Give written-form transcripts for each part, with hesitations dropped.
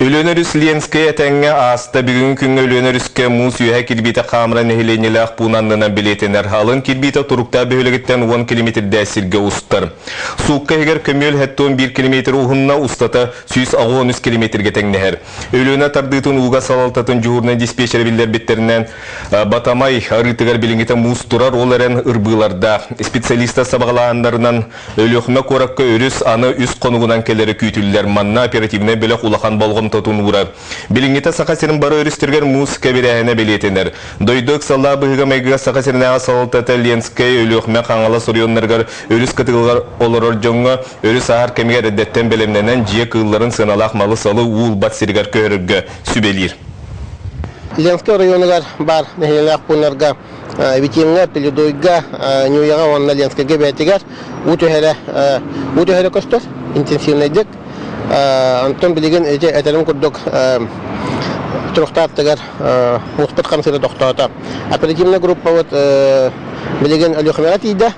Өлүөнэ өрүс Ленскэй этэҥҥэ ааста. Бүгүҥҥү күҥҥэ Өлүөнэ өрүскэ муус үөһэ кирбиитэ хаамыра нэһилиэнньэлээх пуун аннынан бэлиэтэнэр. Алын кирбиитэ Туруктаах бөһүөлэгиттэн 10 километрдээх сиргэ устар. Суукка иһигэр көмүөл 71 километр уһунна, устата 183 километргэ тэҥнэһэр. Өлүөнэ тардыытын ууга салалтатын дьуһуурунай диспетчерэ биллэрбиттэринэн, Батамай арыытыгар билиҥҥитэ муус турар, ол эрэн ырбыылардаах. Специалистар сабаҕалааһыннарынан, Өлүөхүмэ куоракка өрүс аны үс хонугунан кэлэрэ күүтүллэр. Манна оперативнай бөлөх улахан болҕомтотун уурар. Билиҥҥитэ Саха сирин бары өрүстэригэр муус кэбирээһинэ бэлиэтэнэр. Дойду ыксаллаах быһыыга-майгыга Саха сиринээҕи салалтата Ленскэй, Өлүөхүмэ, Хаҥалас оройуоннарыгар өрүс кытылыгар олорор дьоҥҥо өрүс ааһар кэмигэр эрдэттэн бэлэмнэнэн дьиэ кыылларын сыаналаах малы-салы уу ылбат сиригэр көһөрөргө сүбэлиир. Ленскэй оройуонугар баар нэһилиэнньэлээх пууннарга Витимҥа, Пеледуйга, Ньуяҕа уонна Ленскэйгэ бэйэтигэр уу түһэрэ уу түһэрэ көстөр интенсивнэйдик. Онтон билигин ити этэрим курдук туруктаах аттыгар муспут хамсыыра тохтоото. Оперативнай группабыт билигин Өлүөхүмэҕэ тиийдэ.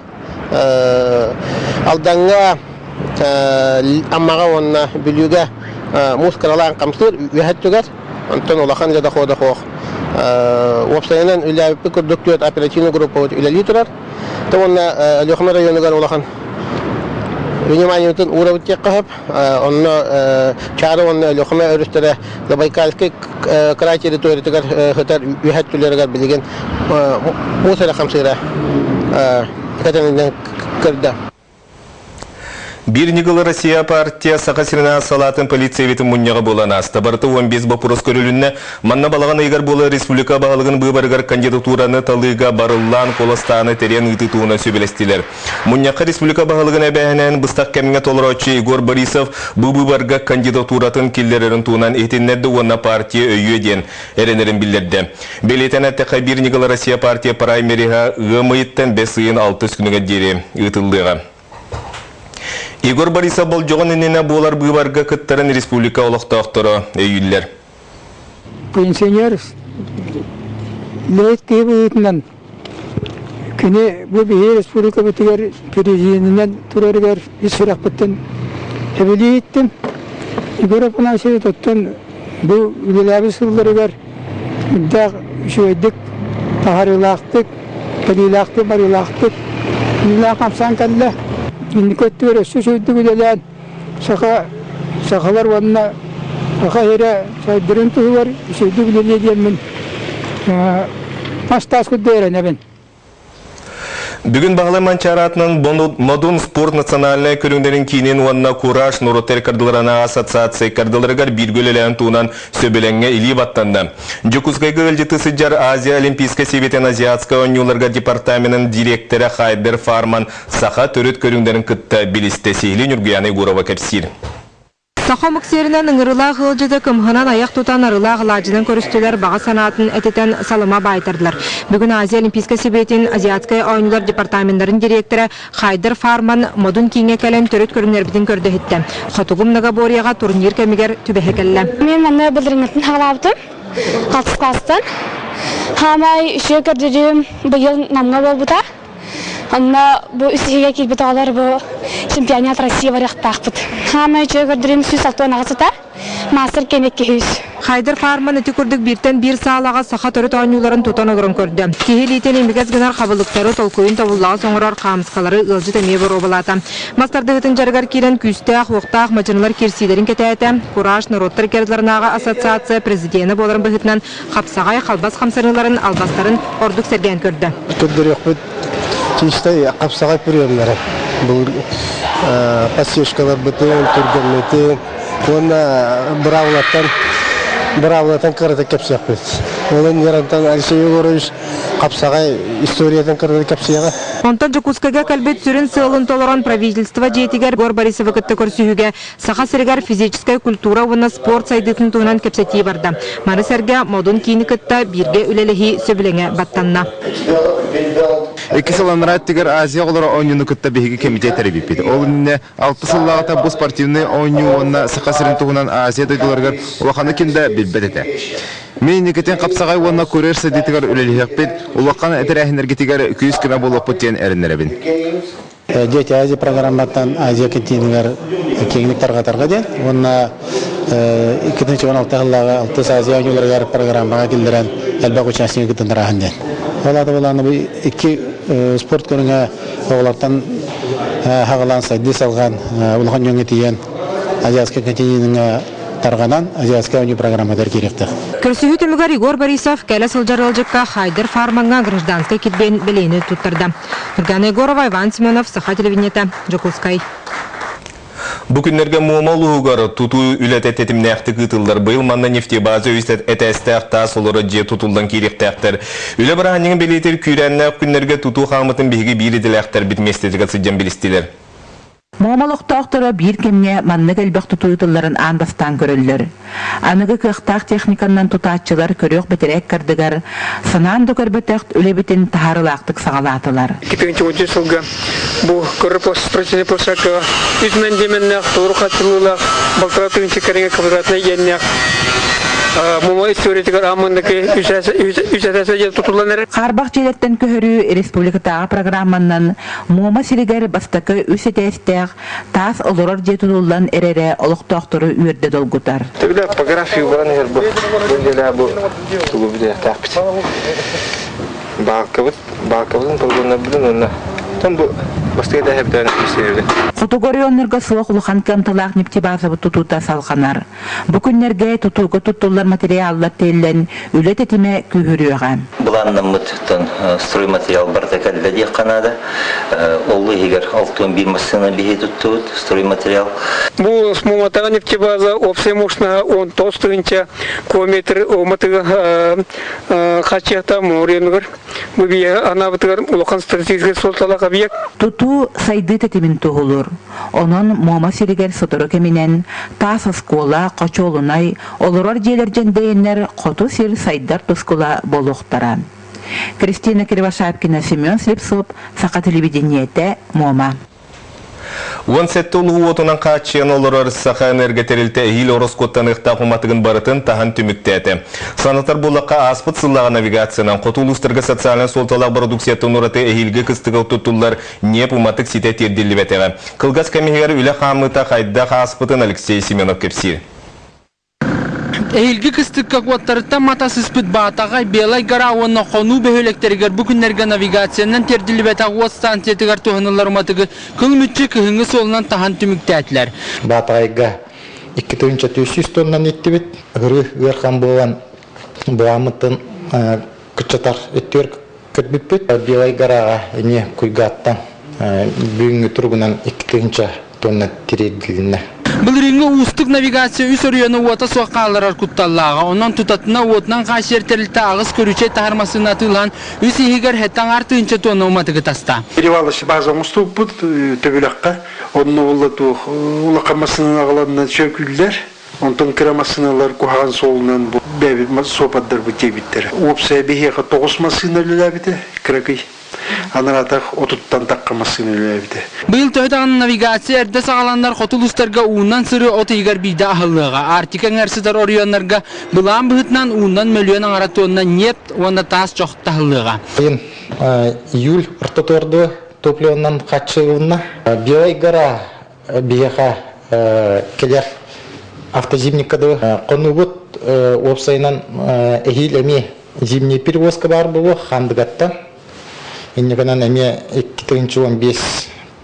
Алдаҥҥа, Аммаҕа уонна Бүлүүгэ муус кыралаан хамсыыр үөһэ өттүгэр. Онтон улахан дьэ дохуох. Уопсайынан үлэлээбиппит курдук түөрт оперативный группабыт үлэлии турар. То уонна Өлүөхүмэ районугар улахан вниманиебытын уурабыт диэххэ сөп. Онно Чаары уонна Өлүөхүмэ өрүстэрэ Забайкальскай край территориятыгар сытар үөһэ өттүлэригэр билигин муус эрэ хамсыыра кэтэнинэн көрдө. Биир ньыгыл Россия партия Саха сиринээҕи салаатын полициябытын мунньаҕа буолан ааста. Барыта 15 боппуруос көрүлүннэ. Манна балаҕан ыйыгар буолар республика баһылыгын быыбарыгар кандидатураны талыыга барыллаан куоластааны тэрийэн ыытыы туһунан сүбэлэстилэр. Мунньахха республика баһылыгын эбээһинэһин быстах кэмҥэ толорооччу Егор Борисов бу быыбарга кандидатуратын киллэрэрин туһунан иһитиннэрдэ уонна партия өйүө диэн эрэнэрин биллэрдэ. Бэлиэтээн эттэххэ, Биир ньыгыл Россия партия праймериһа ыам ыйыттан бэс ыйын алтыс күнүгэр диэри ыытыллыаҕа. Егор Борисов болдьоҕун иннинэ буолар быыбарга кыттарын республика олохтоохторо өйүүллэр. Пенсионер лет киһи быһыытынан кини бу биһиги республикабытыгар президенинэн турарыгар ис сүрэхпиттэн эбилии иттим. Егор Афанасьевич оттон бу үлэлээбит сылларыгар үрдээх үчүгэйдик, таһаарыылаахтык, кэлиилээхтик, барыылаахтык үлэлээн хамсаан кэллэ. Инники өттүгэр өссө үчүгэйдик үлэлээн саха сахалар уонна саха сирэ сайдарын туһугар үчүгэйдик үлэлиэ диэммин мас-таас курдук эрэнэбин. Бүгүн Баһылай Манчаары аатынан Модун спорт национальнай көрүҥнэрин киинин уонна Кураж норуоттар кардыларына ассоциация кардыларыгар бииргэ үлэлээн туһунан сөбүлэҥҥэ илии баттанна. Дьокуускайга ыалдьыты сылдьар Азия Олимпийскай сэбиэтин Азиатскай оонньууларга департаменын дириэктэрэ Хайдер Фарман саха төрүт көрүҥнэрин кытта билистэ. Сиһилии Ньургуйаана Егорова кэпсиир. Саха омук сиэринэн ыҥырыылаах ыалдьыты кымһынан айах тутан арыылаах алаадьынан көрүстүлэр, баҕа санаатын этитэн салама баайтардылар. Бүгүн Азия Олимпийскай сэбиэтин Азиатскай оонньуулар департаменнарын дириэктэрэ Хайдер Фарман Модун кииҥҥэ кэлэн төрүт көрүҥнэрбитин көрдө-иһиттэ. Хотугу многоборьеҕа турнир кэмигэр түбэһэ кэллэ. Мен манна былырыыҥҥыттан саҕалаабытым. Алтыс класстан. Хаамай үчүгэй көрдөрүүм быйыл Намҥа буолбута. Онно бу үс иһигэ киирбит оҕолор бу чемпионат России барыахтаахпыт. Хаамай үчүгэй көрдөрүүм 168 ыта, мастер кэнэ 200. Хайдер Фарман ити курдук бииртэн биир саалаҕа саха төрүт оонньууларын тутан олорон көрдө. Киһи илиитин имигэс гынар хабылыктары, толкуйун тобуллаҕас оҥорор хаамыскалары ыалдьыт эмиэ боруобалаата. Мас тардыһыытын дьарыгар киирэн күүстээх, уохтаах мадьынылар киирсиилэрин кэтээтэ. Кураж норуоттар иккардыларынааҕы ассоциация президенэ буоларын быһыытынан хапсаҕай халбас хамсаныыларын, албастарын ордук сэргээн көрдө. Көрдөрүөхпүт чистай хапсаҕай приемнары. Бұл подсечкаларбытын, түргэммитин уонна быраабылаттан быраабылаттан кыратык кэпсиэхпит. Онон Ярантан Алексей Егорович хапсаҕай историятын кыратык кэпсиэҕэ. Онтон Дьокуускайга кэлбит сүрүн сыалын толорон правительство дьиэтигэр Егор Борисовы кытта көрсүһүүгэ Саха сиригэр физическэй культура уонна спорт сайдыытын туһунан кэпсэтии барда. Маны сэргэ Модун киини кытта бииргэ үлэлэһии сөбүлэҥэ баттанна. Икки сыл анараа өттүгэр Азия оҕолоро оонньууну кытта биһиги кэмитиэт тэрийбиппит. Ол иннинэ алта сыллааҕыта бу спортивнай оонньуу уонна Саха сирин туһунан Азия дойдуларыгар улаханы ким да билбэт этэ. Мин инникитин хапсаҕай уонна курьер сайдыытыгар үлэлэһиэхпит, улахан тэрээһиннэргитигэр күүс-көмө буолуохпут диэн эрэннэрэбин. Дети Азии программаттан Азия континегар киэҥник тарҕатарга диэн уонна 2016 сыллааҕы Алтыс Азия оонньууларыгар программаҕа киллэрэн элбэх участнигы кытыннарааһын диэн. Ол аата буолааны бу икки спорт көрүҥэ оҕолортон хаҕалаан сайдыы салҕаан улахан дьоҥҥо тиийэн Азиатскай континеҥҥа тарҕанан Азиатскай оонньуу программатыгар киириэхтээх. Көрсүһүү түмүгэр Егор Борисов кэлэ сылдьар ыалдьыкка Хайдер фармаҥҥа гражданскай килбиэн бэлиэни туттарда. Нургана Егорова, Иван Семенов, Саха телевидениета, Дьокуускай. Бу күннэргэ Муома улууһугар тутуу үлэтэ тэтимнээхтик ыытыллар. Быйыл манна нефтебаза үс этээстээх таас олорор дьиэ тутуллан киириэхтээхтэр. Үлэ бырааһынньыгын бэлиэтиир күүрээннээх күннэргэ тутуу хаамытын биһиги биир идэлээхтэрбит миэстэтигэр сылдьан билистилэр. Муома олохтоохторо биир кэмҥэ маннык элбэх тутуу ыытылларын аан бастаан көрөллөр. Аныгы кыахтаах техниканнан тутааччылар көрүөх бэтэрээк кардыгар санаан да көрбөтөх үлэбитин таһаарыылаахтык саҕалаатылар. 2013 сылга бу көрөр строительнай площадкаҕа үс мэндиэмэннээх, толору хааччыллыылаах, балтараа тыһыынча кэриҥэ квадратнай иэннээх Мума историятыгар ааммындакы үс этээсэ дьиэ тутуллан эрэр. Хаарбах дьиэлэртэн көһөрүү республикатааҕы программанан Муома сиригэр бастакы үс этээстээх таас олорор дьиэ тутуллан эрэрэ олохтоохтору үөрдэ долгутар. Түгүлэ топография баран иһэр бу. Бу дьиэлээ бу тугу бүтүөхтээхпит. Баалкабыт, баалкабытын полигоннарбытын уонна там бу бастакы этээһэ бүтэн Хотугу оройуоннарга суох улахан кыамталаах нефтебазабыт тутуута салҕанар. Бу күннэргэ тутууга туттуллар материаллар тиэллэн, үлэ тэтимэ күүһүрүөҕэ. Былааннаммыттан стройматериал барыта кэллэ диэххэ наада. Ол иһигэр 61 массыына биһи туттубут стройматериал. Бу Муҥатаҕа нефтебаза общая мощноһа 19 тыһыынча кубометр уматыгы хаччыата моренугар Бу биһиэхэ анаабытыгар улахан стратегическай суолталаах объект. Тутуу сайдыы тэтимин туһулуур. Онон Муома сиригэр сотору кэминэн таас оскуола, хочуолунай, олорор дьиэлэр дьэндэйэннэр хоту сир сайдар тускула буолуохтара. Кристина Кривошапкина, Семен Слепцов, Саха телевидениетэ, Муома. 17 улуу уотунан хааччыйан олорор Саха энерготэрилтэ эһиил ороскуоттаныахтаах уматыгын барытын таһан түмүктээтэ. Санатар буоллахха, ааспыт сыллааҕы навигациянан хоту улуустарга социальнай суолталаах бородууксуйаттан ураты эһиилги кыстыгы туттуллар ньиэп уматык ситэ тиэрдиллибэтэҕэ. Кылгас кэм иһигэр үлэ хаамыыта хайдах ааспытын Алексей Семенов кэпсиир. Эһиилги кыстыкка куоттарыттан мата сыспыт Баатаҕай, Белай гора уонна Хонуу бөһүөлэктэригэр бу күннэргэ навигациянан тиэрдиллибэтэх уот станциятыгар туһаныллар уматыгы кыл мүччү кыһыҥҥы суолунан таһан түмүктээтилэр. Баатаҕайга 2300 тоннан иттибит. Ыгырыы ыархан буолан буламмытын кыччатар өттүгэр көрбүппүт. Белай гораҕа эмиэ Куйгааттан бүгүҥҥү туругунан 2000 тонна тириэрдилиннэ. Былырыыҥҥы уустук навигация үс оройуону уота суох хаалларар кутталлааҕа. Онон тутатына уотунан хааччыйар тэрилтэ аҕыс көрүчэй таһар массыына атыылаан үс иһигэр сэттэ аҥаар тыһыынча тонна уматыгы таста. Перевалочный база оҥостубуппут Төбүлэххэ. Онно буолла туох улахан массыынаны аҕаланнан сөкүүллэр. Онтон кыра массыыналар куһаҕан суолунан бу бэйэбит суопардарбыт диэбиттэр. Уопсайа биһиэхэ тоҕус массыына үлэлээбитэ, кыракый. Анараатах отуттан тахха массыына үлэлээбитэ. Быйыл төһө даҕаны навигация эрдэ саҕаланнар хоту улуустарга уунан сырыы от ыйыгар биирдэ аһыллыаҕа. Арктика эҥэр сытар оройуоннарга былаан быһыытынан уунан мөлүйүөн аҥара туонна ньиэп уонна таас чох таһыллыаҕа. Сайын июль ортотугар топливонан хааччылынна. Белай гора биһиэхэ кэлэр автозимникка да хонуубут уопсайынан эһиил эмиэ зимний перевозка баар буолуо Хандыгаттан инньэ гынан эмиэ 2015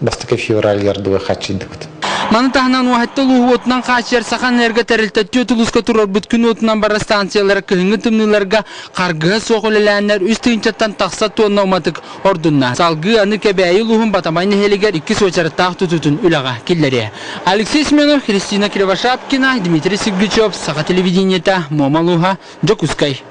бастакы февралыгар дылы хааччыйдыбыт. Маны таһынан уоһатта улууһу уотунан хааччыйар Саха энерго тэрилтэ түөрт улууска турарбыт күн уотунан барар станциялара кыһыҥҥы тымныыларга харгыһа суох үлэлээннэр үс тыһыынчаттан тахса тонна уматык ордунна. Салгыы аны Кэбээйи улууһун Батамай нэһилиэгэр иккис уочараттаах тутуутун үлэҕэ киллэриэ. Алексей Семенов, Христина Кривошапкина, Дмитрий Сергучев, Саха телевидениета, Муома улууһа, Дьокуускай.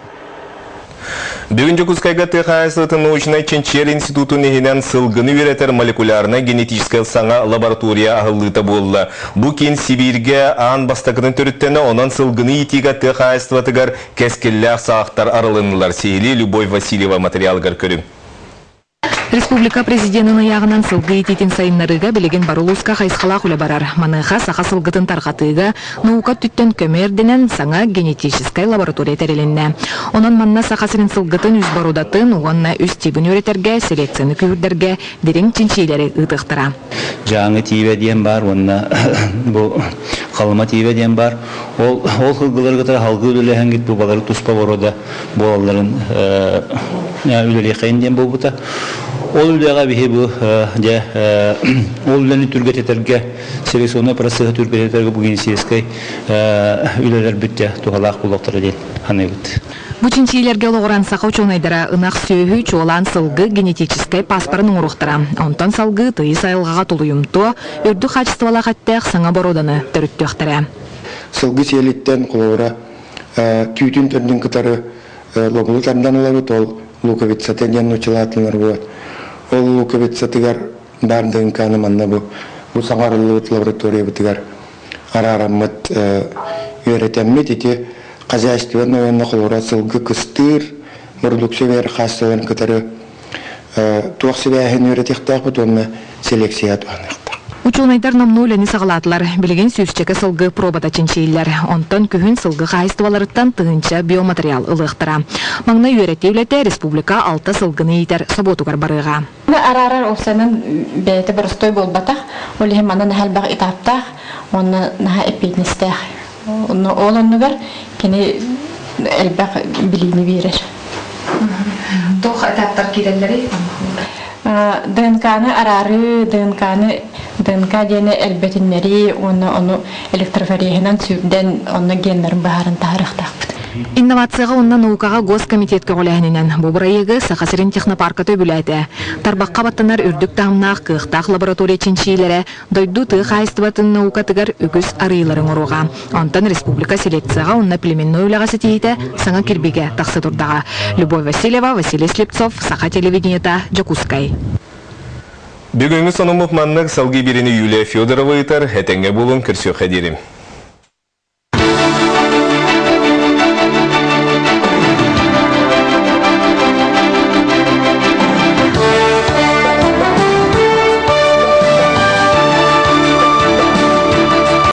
Бүгүн Дьокуускайга тыа хаһаайыстыбатын научнай чинчийэр институтун иһинэн сылгыны үөрэтэр молекулярнай-генетическэй саҥа лаборатория аһыллыыта буолла. Бу киин Сибииргэ аан бастакытын төрүттэнэ, онон сылгыны иитиигэ тыа хаһаайыстыбатыгар кэскиллээх саҕахтар арылыннылар. Сиһилии Любовь Васильева материалыгар көрүҥ. Республика президенин ыйааҕынан сылгы иитиитин сайыннарыыга билигин бары улууска хайысхалаах үлэ барар. Маныаха саха сылгытын тарҕатыыга наука өттүттэн көмө ирдэнэн саҥа генетическай лаборатория тэрилиннэ. Онон манна Саха сирин сылгытын үс борудатын уонна үс тибин үөрэтэргэ, селекцияны күүһүрдэргэ дириҥ чинчийиилэри ыытыахтара. Дьааҥы тиибэ диэн баар уонна бу Халыма тиибэ диэн баар. Ол ол сылгылары кытары салгыы үлэлэһэнгит бу балары туспа борода буолалларын үлэлиэхэйин диэн буолбута. Ол үлэҕэ биһи бу дьэ ол үлэни түргэтэтэргэ селекционнай процессы түргэтэтэргэ бу генетическэй үлэлэрбит дьэ туһалаах буолуохтара диэн саныыбыт. Бу чинчийиилэргэ олоҕуран саха учуонайдара ынах сүөһү, чуолаан сылгы генетическэй пааспарын оҥоруохтара. Онтон салгыы тыйыс айылҕаҕа тулуйумтуо, үрдүк хаачыстыбалаах эттээх саҥа боруоданы төрүттүөхтэрэ. Сылгы сиэлиттэн холобура түүтүн төрдүн кытары лобулу тардан ылабыт, ол луковицата диэн нууччалаатылар вот. Ол луковицатыгар баар ДНК-ны манна бу бу саҥарыллыбыт лабораториябытыгар араараммыт үөрэтэммит ити хозяйственный уонна холобура сылгы кыстыыр бородууксуйа бэйэр хаассаларын кытары туох сибээһин үөрэтиэхтээхпит уонна селекция туһаныахтаах. Учуонайдар номнуо үлэни саҕалаатылар. Билигин сүүсчэкэ сылгы пробата чинчийиллэр. Онтон күһүн сылгы хаһаайыстыбаларыттан тыһыынча биоматериал ылыахтара. Маҥнай үөрэтии үлэтэ республика алта сылгыны иитэр собуотугар барыаҕа. Араарар уопсайынан бэйэтэ боростуой буолбатах. Ол иһин манна наһаа элбэх этаптаах уонна наһаа эппиэтинэстээх. Ол оннугар кини элбэх билиини биэрэр. Туох этаптар киирэллэрий? ДНК-ны араарыы, ДНК-ны ДНК диэни элбэтиннэрии уонна ону электрофореһынан сүүрдэн онно геннарын быһааран таһаарыахтаахпыт. Инновацияҕа уонна наукаҕа Госкомитет көҕүлээһининэн бу бырайыагы Саха сирин технопарката үбүлээтэ. Тарбахха баттанар үрдүк таһымнаах кыахтаах лаборатория чинчийиилэрэ дойду тыа хаһаайыстыбатын наукатыгар үгүс арыйыылары оҥоруоҕа. Онтон республика селекцияҕа уонна племенной үлэҕэ ситиһиитэ саҥа кирбиигэ тахса турдаҕа. Любовь Васильева, Василий Слепцов, Саха телевидениета, Дьокуускай. Бүгүҥҥү сонуммут маннык салгыы биэриини Юлия Федорова ыытар. Этэҥҥэ буолуҥ, көрсүөххэ диэри.